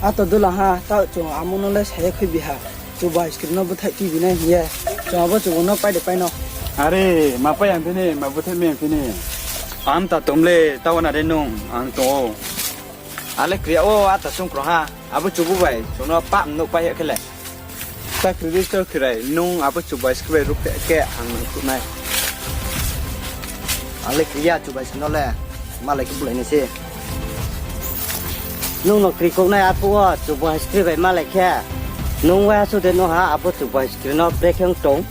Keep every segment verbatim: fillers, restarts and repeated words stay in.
Ato dula ha, taoh chung amo no le sa ye khuibi ha. Chubai skri no búthaih pibi nai hing ye. Chung abo chubai no pai de pai no. Are, ma pai ang phini, ma búthaih mi ang phini. Ang ta tong le, taoh na de nung, ang tong ou. Ale kri ya o, ata sungkrung ha. Abo chubu bai, chung no pah nouh pai ya khe le. Ta kri di, ta kri rai, nung abo chubai skri bai ruhphreh khe ang nang khruh nai. Ale kri ya chubai skri no le, malai khe bulai nai se. Nung no kri kouh nai arphuh wo chubai skri bai malai khe. Nung waiha su de no ha, abo chubai skri no brekhe ong tong.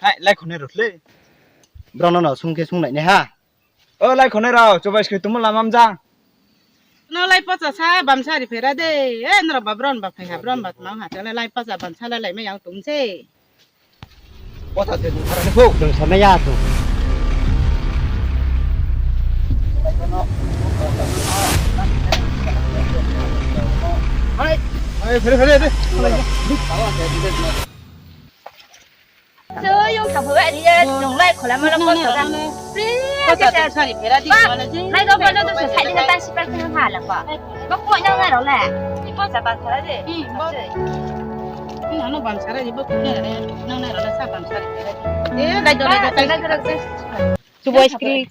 Hai, lai khonai rao le. Brao no no sung khe sung nai nai ha. O lai khonai rao, chubai skri tongmo lama mjang. No lai pocha sa bamsa ri phera de. E, nrao ba bron ba phai ha, bron ba tma ha, chale lai pocha bamsa lai lai mai yang tong se. Pocha de nung thara ni pho. Chung sa mai ya chung. Hai, hai, phere, phere de. Chung yung thang phuh ni ye, chung lai khola ma no pocha da. Pocha da. Sari phera di. Lai do pala do se sai di na tan si pa khe ha la pa. Ba ko nang na rao le. Pocha ban sara de. Nang no ban sara di, ba ko nang na rao le sa ban sari phera di. E, lai do, lai do, lai do, lai do. Chubai skri.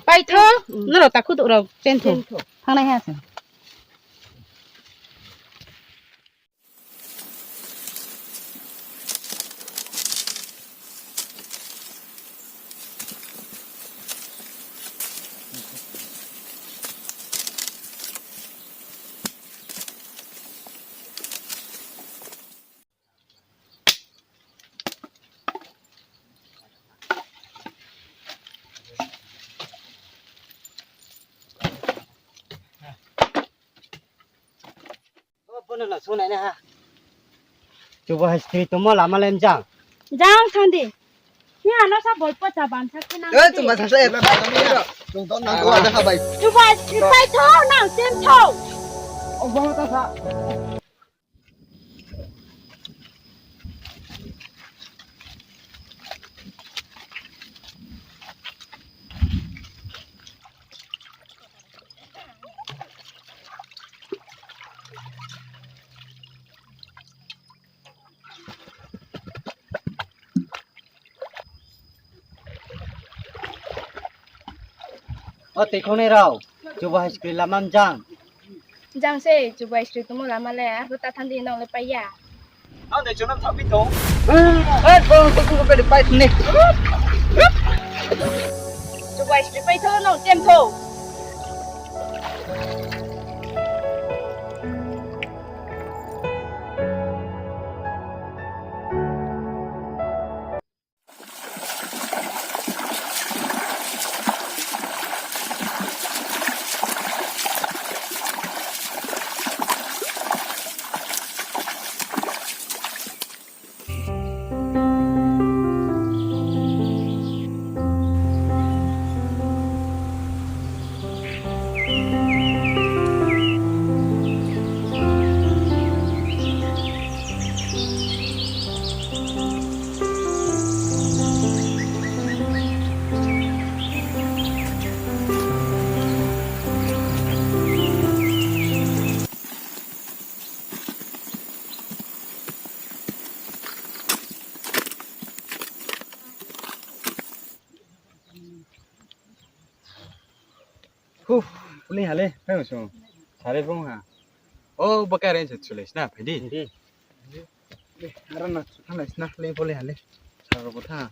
Pai tho, nrao takhu do rao, chen tho. Chen tho. Thanngnai ha se. Bo no no sung nai na ha. Chubai skri tongmo lama le mjang. Jang thang di. Ni ano sa boi pocha bansa khe nang. Eh, chubai sa sa, eh, ba, ba, ba, ba. Chung to nang ko ada ha bai. Chubai skri pai tho, nang chen tho. O, bo ta sa. O tuikhongnai rao, chubai skri lama mjang. Jang se, chubai skri tongmo lama le, arphuh ta thang di nang le pai ya. Ang de chunam thak pi tong. Eh, bong, bong, bong, bong, pai ni. Chubai skri pai tho, nang chen tho. Huh, puli hale, phai mo sung. Sare bung ha. O, bo kare se chulai sna, phai di. Di. Aro no chu thanglai sna, lei bo lei ha lei. Saro bo tha.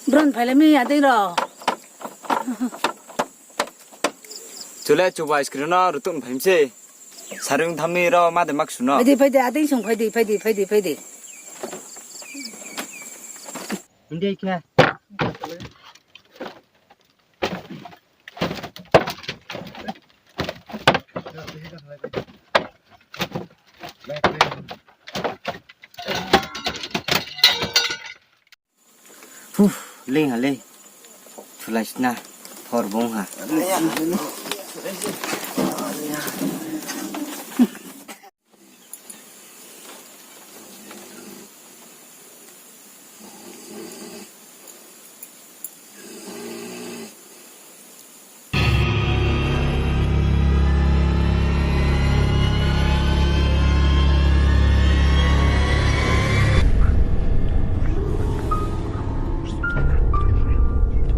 Bron phailai mi adei ro. Chule chuba screen no rutuk phai mi se. Sarung thamni ro ma de mak suno. Phai di, phai di, adei sung phai di, phai di, phai di, phai di. Hindi khe. Huh, leng ha lei. Chulai sna, thor bung ha.